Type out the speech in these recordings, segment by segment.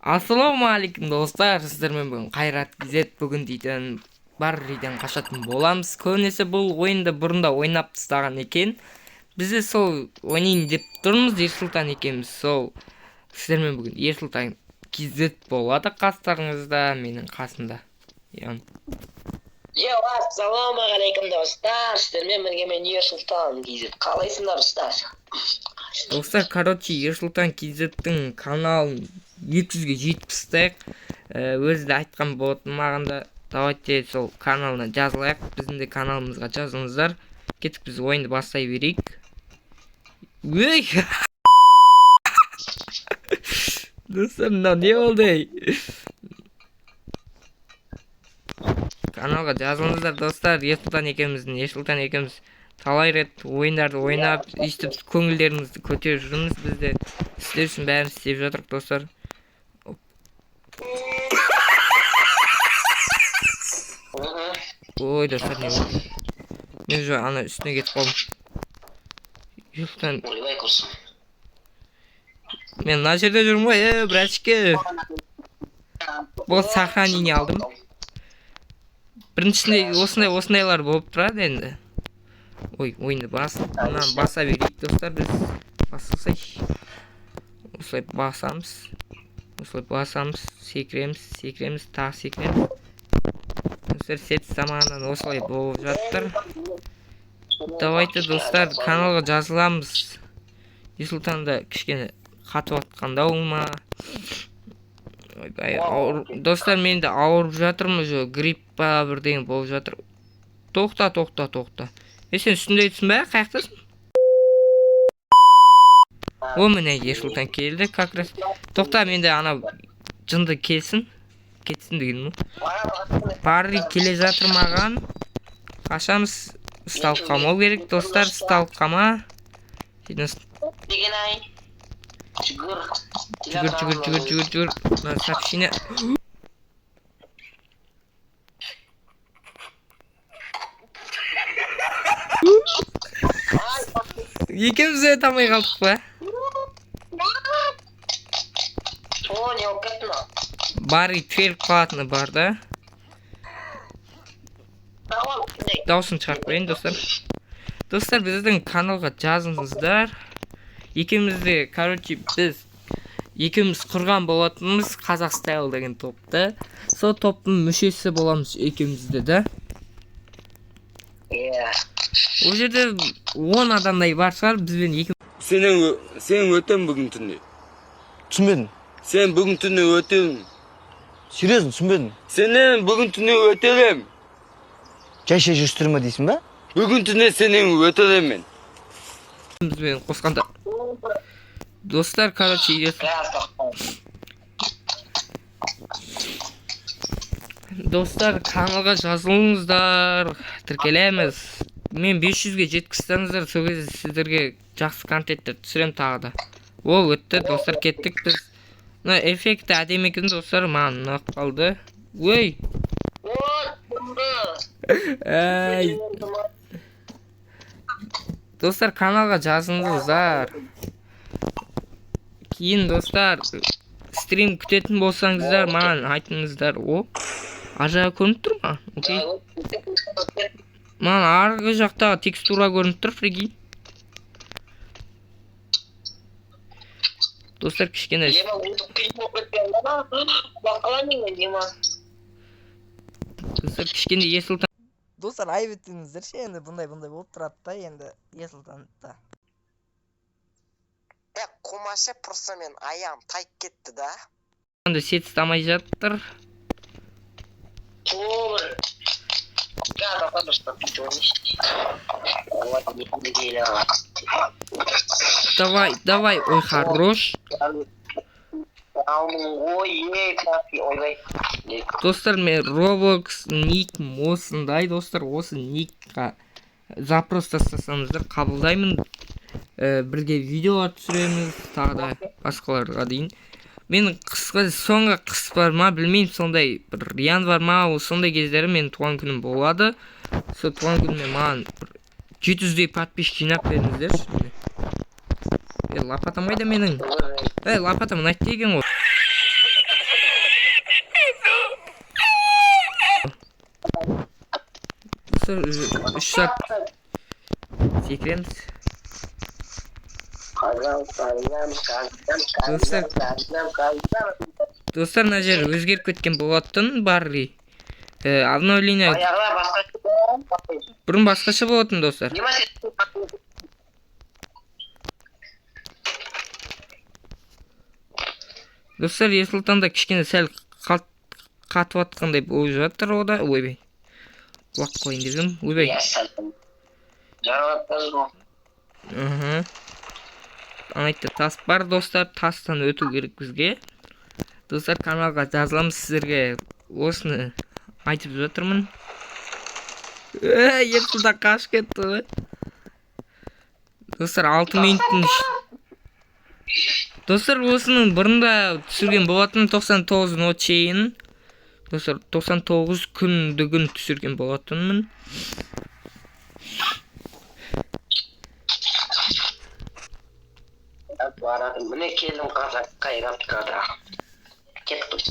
Ассалаумағалейкум, достар! Сіздермен бүгін Қайрат KZ. Бүгін дейтін Барриден қашатын боламыз. Көбінесе бұл ойынды бұрында ойнап тастаған екен. Біз де сол ойнайын деп тұрмыз Ерсұлтан екеуміз. Сол сіздермен бүгін Ерсұлтан KZ болады қастарыңызда, менің қасымда. Яғни Йоу, ассалаумағалейкум, достар! Сіздермен бірге мен, Ерсұлтан KZ. Қалайсыңдар, достар? Достар, короче, Ерсұлтан KZ-тің каналын 200-ге жеткізіп тастайық. Өзі де айтқан болатын маған да. Давайте сол каналына жазылайық. Біздің де каналымызға жазылыңыздар. Кеттік, біз ойынды бастай берейік. Өй! Достар, мынау не болды, ей? Каналға жазылыңыздар, достар. Ерсұлтан екеуміздің, Ерсұлтан екеуміз талай рет ойындарды ойнап, өйстіп көңілдеріңізді көтеріп жүрміз біз де. Сіздер үшін бәрін істеп жатырмық, достар. Ой, достар, не болды? Мен уже ана үстіне кетіп қалдым. Ерсұлтан, Ойбай, құрсын. мен мына жерде жүрмін ғой, е, братишке. Бұл сохранение алдым. Біріншісінде осындай осындайлар болып тұрады енді. Ой, ойынды бас, мынаны баса берейік, достар, біз. Бассайшы. Осылай басамыз. Осылай басамыз, секіреміз, секіреміз, тағы секіреміз. Достар, сет заманынан осылай болып жатыр. Давайте, достар, каналға жазыламыз. Ерсұлтан да кішкене қатып жатқандау ма? Ойбай, ауыр. Достар, мен де ауырып жатырмын уже, грипп па, бірдеңе болып жатыр. Тоқта, тоқта, тоқта. Е, сен үстінде тұрсың ба? Қаяқтасың? О, міне, Ерсұлтан келді как раз. Тоқта, менде ана жынды келсін. Кетсін деген ғой. Барри келе жатыр маған. Қашамыз. Ұсталып қалмау керек, достар, ұсталып қалма. Деген ай. Жүгір. Жүгір, жүгір, жүгір, жүгір, жүгір. Мына сообщение. Екеуміз де өте алмай қалдық па? О, не болып кетті мынау? Барри тіреліп қалатыны бар да. Tamam. Дауысын шығарып қояйын, достар. Достар, біздің каналға жазыңыздар. Екеуміз де, короче, біз екеуміз құрған болатынбыз Қазақ Стайл деген топты. Сол топтың мүшесі боламыз екеуміз де, да. Иә. Ол жерде 10 адамдай бар шығар, бізбен екі. Сен өтем бүгін түнде. Түсінбедім. Сен бүгін түнде өтем. Серьезно, түсінбедім. Сенен бүгін түнде өтелем. Жай шай жүрістіре ма дейсің ба? Бүгін түнде сенен өтелем мен. Бізбен қосқанда. Достар, короче, Біраз тоқта. Достар, каналға жазылыңыздар, тіркелеміз. Мен 500-ге жеткізсеңіздер, сол кезде сіздерге жақсы контенттер түсіремін тағы да. Ол өтті, достар, кеттік біз. Мына эффекті әдемі екен, достар, маған ұнап қалды. Ой, әй. Достар, каналға жазыңыздар. Кейін, достар, стрим күтетін болсаңыздар, маған айтыңыздар. О, ар жағы көрініп тұр ма? Окей. Маған арғы жақтағы текстура көрініп тұр, прикинь. Достар, кішкене Ема, өтіп қиын болып кеткен да. Бақыла мен, Ема. Достар, кішкене Ерсұлтан Достар, айып етпеңіздерші енді, бұндай бұндай болып тұрады да енді Ерсұлтанда. Е, қумашы, просто мен аяғым тайып кетті да. Да сет ұстамай жатыр. Тобыр. Да, тоқта, дұрыстап бүйтіп ойнайшы. Ой, не келе. Давай, давай, ой, хорош. Алмын ғой, ей, кәпи, ойбай. Достар, мен Roblox ник осындай, достар, осы никқа запрос тастасаңыздар, қабылдаймын. Бірге видеолар түсіреміз, тағы да басқаларға дейін. Мен қысқы, соңғы қыс бар ма, білмеймін, сондай бір январь ма, ол сондай кездері менің туған күнім болады. Сол туған күніме маған бір 700-дей подписчик жинап беріңіздерші. Е, лопатам қайда менің? Ей, лопатам ұнайды екен ғой. Достар, уже 3 сағат секіреміз. Достар, достар, мына жер өзгеріп кеткен болатын Барри. Обновление Баяғыда басқаша. Бұрын басқаша болатын, достар. Немесе Достар, Ерсұлтан да кішкене сәл қатып жатқандай болып жатыр о да. Ойбай. Құлап қояйын деп едім. Ойбай. Иә, сәл. Жаралап ғой. Мхм. Ана жақта тас бар, достар. Тастан өту керек бізге. Достар, каналға жазыламыз, сіздерге осыны айтып жатырмын. Ерсұлтан қашып кетті ғой. Достар, 6 минуттың. Достар, осының бұрында түсірген болатын 99 ночейін. Достар, 99 күндігін түсірген болатынмын. Баратын. Міне келдім қазақ Қайратқа да. Кеттік.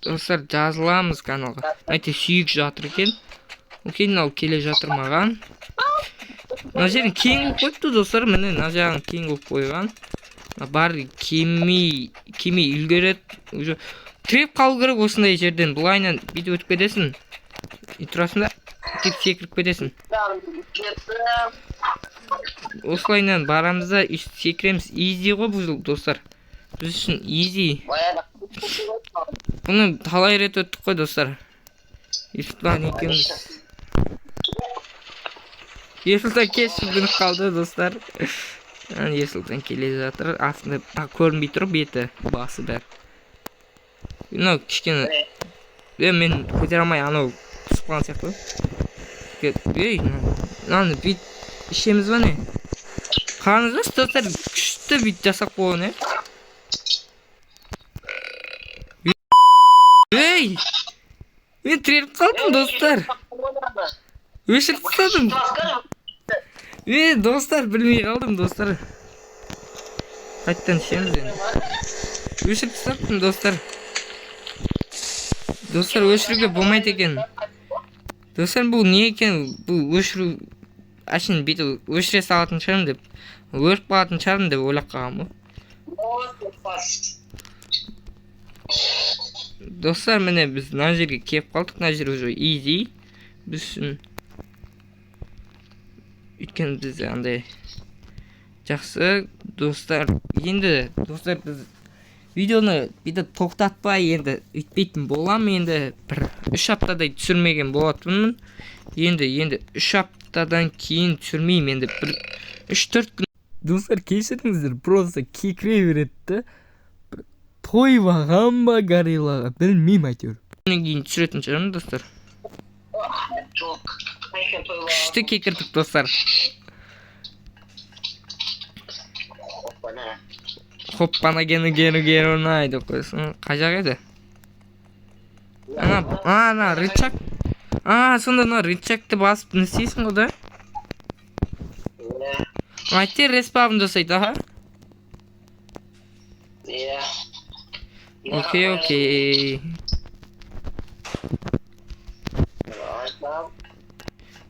Достар, жазыламыз каналға. Знаете, сүйек жатыр екен. Окей, мынау келе жатыр маған. Мына жерін кең қылып қойыпты, достар. Міне, мына жағын кең қылып қойған. Мына бар кемей үлгереді. Уже тіреп қалу керек осындай жерден. Былайынан бүйтіп өтіп кетесің. И тұрасың да, тек секіріп кетесің. Кеттім. Осылайынан барамыз да, и секіреміз. Изи ғой бұл, достар. Біз үшін изи. Баяғыда. Бұны талай рет өттік қой, достар. Ерсұлтан екеуміз. Ерсұлтан кеш жүгініп қалды, достар. Ана Ерсұлтан келе жатыр. Астында көрінбей тұр беті, басы бәрі. Мынау кішкене. Мен көтере алмай анау түсіп қалған сияқты ғой. Ей, мынаны бүйтіп ішеміз ба не? Қараңыздаршы, достар, күшті бүйтіп жасап қойған, е? Ей! Мен тіреліп қалдым, достар. Өшіріп тастадым. Достар, білмей қалдым, достар. Қайтадан ішеміз енді. Өшіріп тастаппын, достар. Достар, өшіруге болмайды екен. Достар, бұл не екен? Бұл өшіру әшейін бүйтіп өшіре салатын шығармын деп, өліп қалатын шығармын деп ойлап қалғанмын ғой. Достар, міне біз мына жерге келіп қалдық. Мына жер уже изи біз үшін. Өйткені бізде андай жақсы, достар. Енді, достар, біз видеоны бүйтіп тоқтатпай енді өйтпейтін боламын. Енді бір 3 аптадай түсірмеген болатынмын. Енді 3 аптадан кейін түсірмеймін. Енді бір 3-4 күн. Достар, кешіріңіздер, просто кекіре береді да. Бір тоймаған ба гориллаға, білмеймін әйтеуір. Одан кейін түсіретін шығармын, достар. Жоқ. Күшті кекірдік, достар. Хоппана. Хоппана гені гені гені деп қойсын. Қай жақ еді? Ана, ана рычаг. Сонда мына рычагты басып не істейсің ғой да? Иә. Айтты респаун жасайды, аха. Иә. Окей, окей.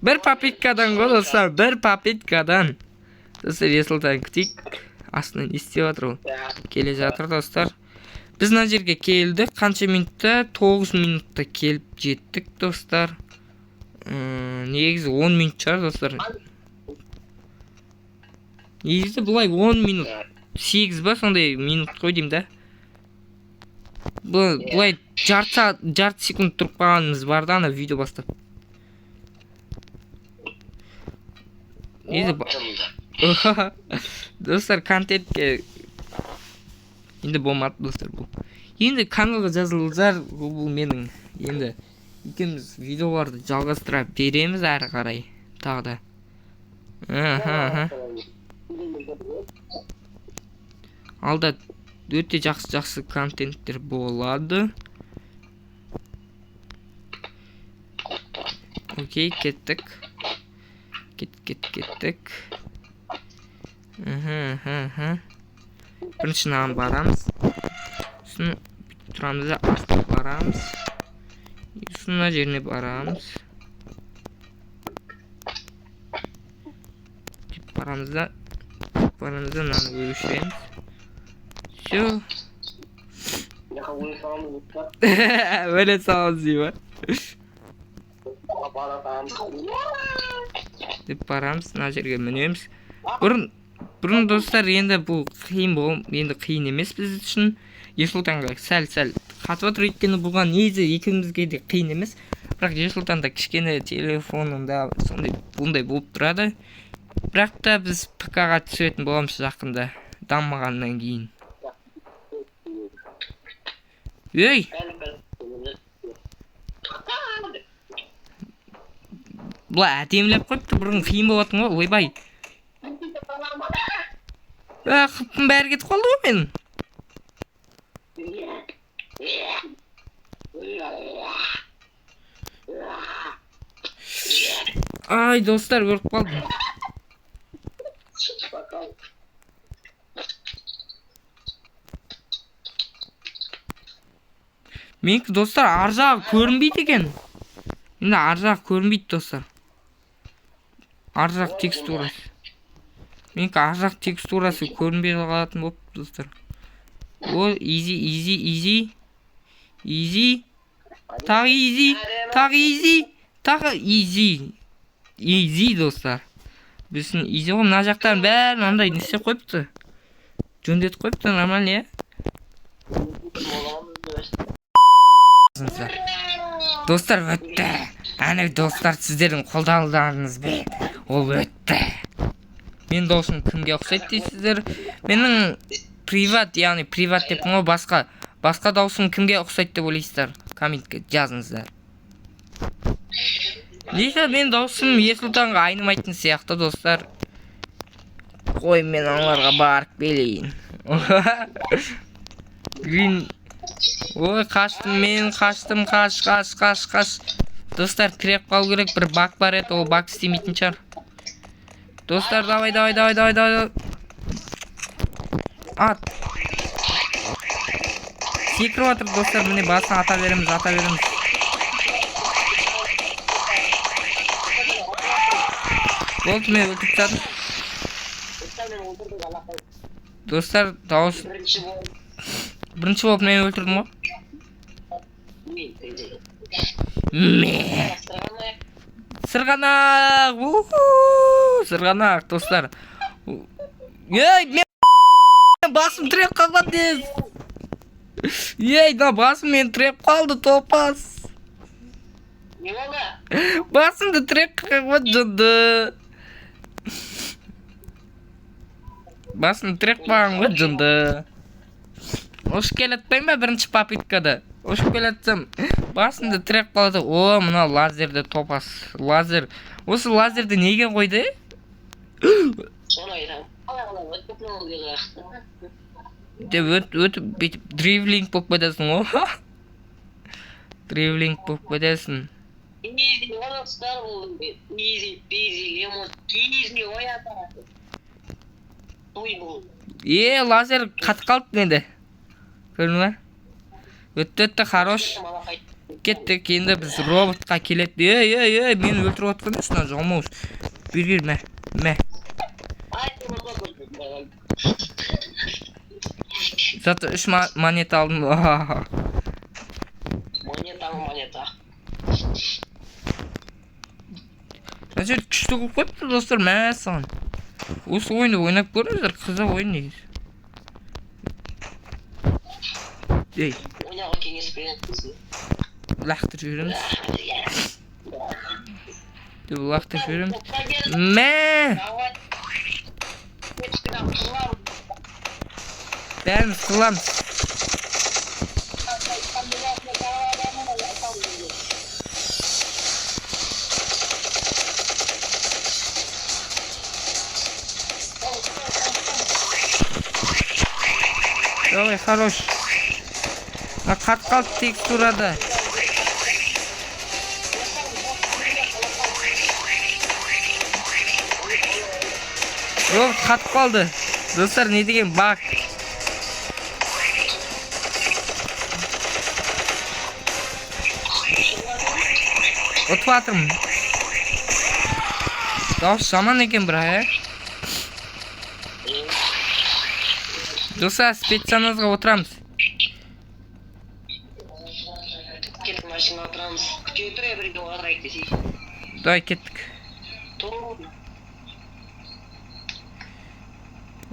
Бір попыткадан ғой, достар, бір попыткадан. Достар, Ерсұлтан күтейік. Астынан не істеп жатыр ол? Келе жатыр, достар. Біз мына жерге келдік. Қанша минутта? 9 минутта келіп жеттік, достар. Негізі 10 минут шығар, достар. Негізі былай 10 минут. 8 ба сондай минут қой деймін да. Былай жарты сағат, жарты секунд тұрып қалғанымыз бар да, ана видео бастап. Негізі достар, контентке енді болмады, достар, бұл. Енді каналға жазылыңыздар, бұл менің енді екеуміз видеоларды жалғастыра береміз әрі қарай тағы да. Аха, аха. Алда өте жақсы-жақсы контенттер болады. Окей, кеттік. Кет, кет, кеттік. Аха, аха, аха. Бірінші мынаған барамыз. Сосын бүйтіп тұрамыз да, астына барамыз. Сосын мына жеріне барамыз. Барамыз да, барамыз да, мынаны өшіреміз. Все. Өле саламыз достар. Өле саламыз дей ма? Баратамыз. Деп барамыз, мына жерге мінеміз. Бұрын достар, енді бұл қиын бол, енді қиын емес біз үшін. Ерсұлтанға сәл-сәл қатып отыр, өйткені бұған негізі екеумізге де қиын емес. Бірақ Ерсұлтанда кішкене телефонында сондай бұндай болып тұрады. Бірақ та біз ПК-ға түсіретін боламыз жақында, дамығаннан кейін. Ей! Бұлай әдемілеп қойыпты, бұрын қиын болатын ғой, ойбай. Қыптың бәрі кетіп қалды ғой менің. Ай, достар, өліп қалдым. Менікі, достар, ар жағы көрінбейді екен. Енді ар жағы көрінбейді, достар. Ар жақ текстурасы. Менікі ар жақ текстурасы көрінбей қалатын болып, достар. О, изи, изи, изи. Изи. Тағы изи, тағы изи, тағы изи. Изи, достар. Біздің изи ғой, мына жақтан бәрін андай не істеп қойыпты. Жөндетіп қойыпты, нормально, иә? Достар, өтті. Әне, достар, сіздердің қолдауларыңызбен ол өтті. Мен досым кімге ұқсайды дейсіздер? Менің приват, яғни приват деппін ғой, басқа дауысым кімге ұқсайды деп ойлайсыздар? Комментке жазыңыздар. Неше мен дауысым Ерсұлтанға айнымайтын сияқты, достар. Қой, мен аналарға барып келейін. Грин. Ой, қаштым мен, қаштым, қаш, қаш, қаш, қаш. Достар, тіреп қалу керек, бір баг бар еді, ол баг істемейтін шығар. Достар, давай, давай, давай, давай, давай. Ат. Секіріп жатыр, достар, міне басын ата береміз, ата береміз. Болды, мен өлтіріп тастадым. Достар, дауыс бірінші болып мен өлтірдім ғой. Ме. Сырғанақ! Уху! Сырғанақ, достар. Ей, мен басым тіреп қалған дез. Ей, да басым мен тіреп қалды, топас. Не болды? Басымды тіреп қалған жынды. Басым тіреп қалған ғой жынды. Ұшып келатпаймын ба бірінші попыткада? Ұшып келатсам, басымды тіреп қалады. О, мына лазерді топас. Лазер. Осы лазерді неге қойды? Соны айтамын. Қалай өтіп ол келе. Деп өтіп бүйтіп дривлинг болып кетесің ғой. Дривлинг болып кетесің. Изи, достар, бұл изи, пизи, лемон, кизи, оята. Туй бұл. Е, лазер қатып қалды енді. Көрдің ба? Өтті, өтті, хорош. Кеттік, енді біз роботқа келеді. Ей, ей, ей, мені өлтіріп отқан емес, мына жалмауыз. Бері кел, мә, мә. Зато 3 монета алдым. Монета, монета. Мына жерді күшті қылып қойыпты, достар, мәссаған. Осы ойынды ойнап көріңіздер, қызық ойын негізі. Ей. Ойнауға кеңес беремін. Лақтырып жібереміз. Деп лақтырып жібереміз. Мә! Бәріміз қырыламыз. Давай, хорош. Қатып қалды текстурада. Робот қатып қалды. Достар, не деген баг. Ұтып жатырмын. Дауыс жаман екен бірақ, ә? Достар, спецназға отырамыз. Кеттік, машинаға отырамыз. Күте тұр, бірге отырайық десей. Давай, кеттік.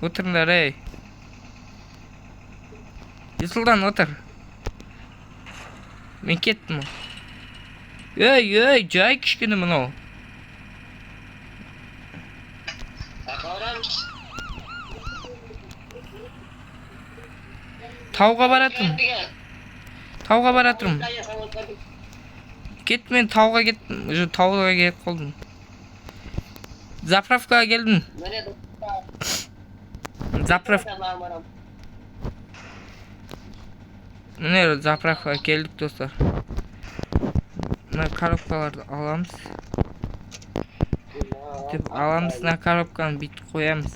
Отырыңдар, ей. Ерсұлтан, отыр. Мен кеттім. Ей, ей, жай кішкене мынау. Тауға баратырмын. Тауға баратырмын. Кеттім, мен тауға кеттім. Уже тауға келіп қалдым. Заправкаға келдім. Заправка. Міне, заправкаға келдік, достар. Мына коробкаларды аламыз. Бүйтіп аламыз, мына коробканы бүйтіп қоямыз.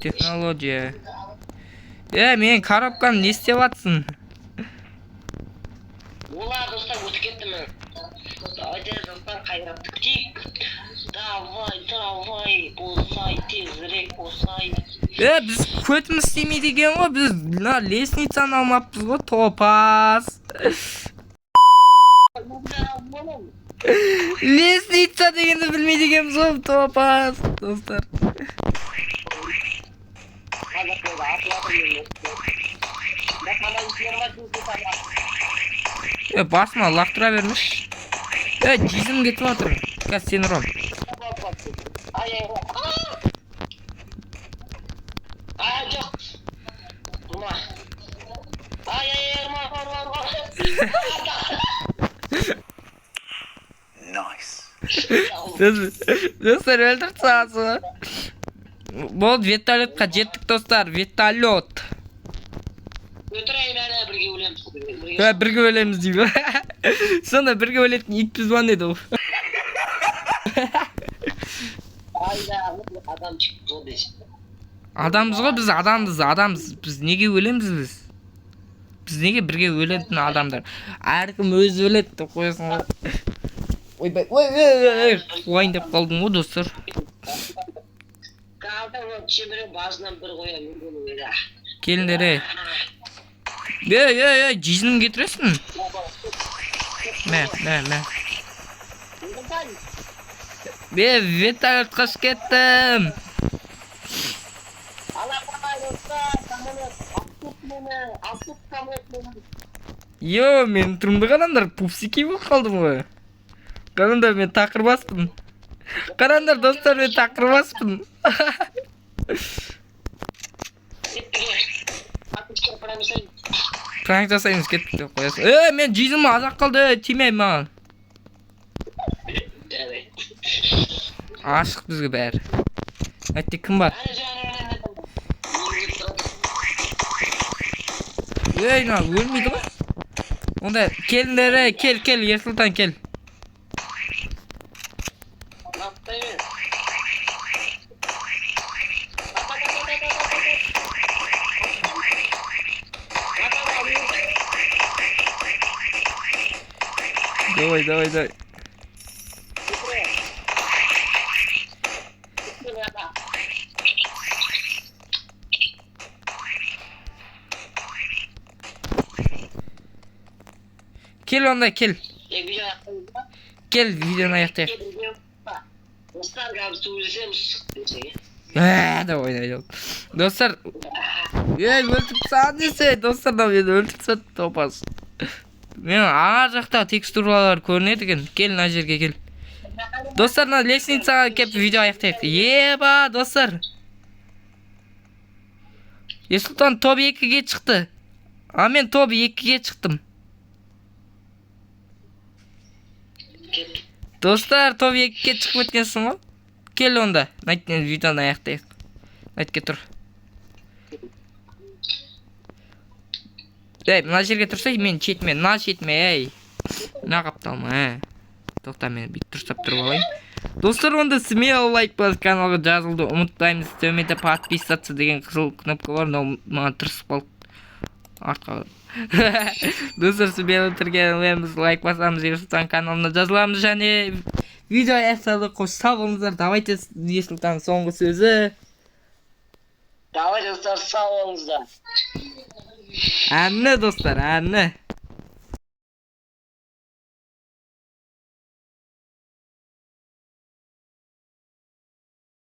Технология. Мен коробканы не істеп жатсың? Олар, достар, өтіп кетті мен. Давайте, достар, қайратты күтейік. Давай, давай, болсай, тезірек болсай. Біз көтіміз істемейді екен ғой, біз мына лестницаны алмаппыз ғой, топас. Лестница дегенді білмейді екенбіз ғой, топас, достар. Басыма лақтыра бермеші. Жизім кетіп жатыр. Қазір сені ұрам. Достар, өлтіріп тастағансың. Болды, вертолетқа жеттік, достар, вертолет. Өтірейін, әлі бірге өлеміз. Бірге өлеміз деймін. Сонда бірге өлетін итпіз ба не еді ол? Адамбыз ғой біз, адамбыз, адамбыз. Біз неге өлеміз біз? Біз неге бірге өлетін адамдар? Әркім өзі өледі деп қоясың ғой. Ойбай, ой, ой, ой, құлайын деп қалдым ғой, достар. Келіңдер, ей. Ей, ей, ей, жизнін кетіресің. Мә, мә, мә. Бе, вертолет қашып кеттім. Йо, мен түрімді қараңдар, пупсики болып қалдым ғой. Қараңдар, мен тақыр баспын. Қараңдар, достар, мен тақыр баспын. Пранк жасаймыз, кеттік деп қоясың. Мен жизім аз-ақ қалды, тимей маған. Ашық бізге бәрі. Әйтте кім бар? Ей, мына өлмейді ғой. Онда келіңдер, ей, кел, кел, Ерсұлтан, кел. Давай, давай, давай. Кел онда, кел. Кел, видеоны аяқтайық. Давай, давай. Достар, ей, өлтіріп тастаған десе, достар, мынау мені өлтіріп тастады, топас. Мен ар жақта текстуралар көрінеді екен. Кел мына жерге, кел. Достар, мына лестницаға келіп видео аяқтайық. Еба, достар. Ерсұлтан топ 2-ге шықты. А мен топ 2-ге шықтым. Достар, топ 2-ге шығып кеткенсің ғой. Кел онда, Найттен видеоны аяқтайық. Найтке тұр. Ей, мына жерге тұрсай, мен шетіме, мына шетіме, ей. Мына қапталма, ә. Тоқта, мен бүйтіп дұрыстап тұрып алайын. Достар, онда смело лайк басып каналға жазылуды ұмытпаймыз. Төменде подписаться деген қызыл кнопка бар, мынау маған тырысып қалды. Артқа. Достар, смело тіркелеміз, лайк басамыз, Ерсұлтан каналына жазыламыз және Видео аяқталды. Қош, сау болыңыздар. Давайте, Ерсұлтан, соңғы сөзі. Давай, достар, сау болыңыздар. Әні, достар, әні.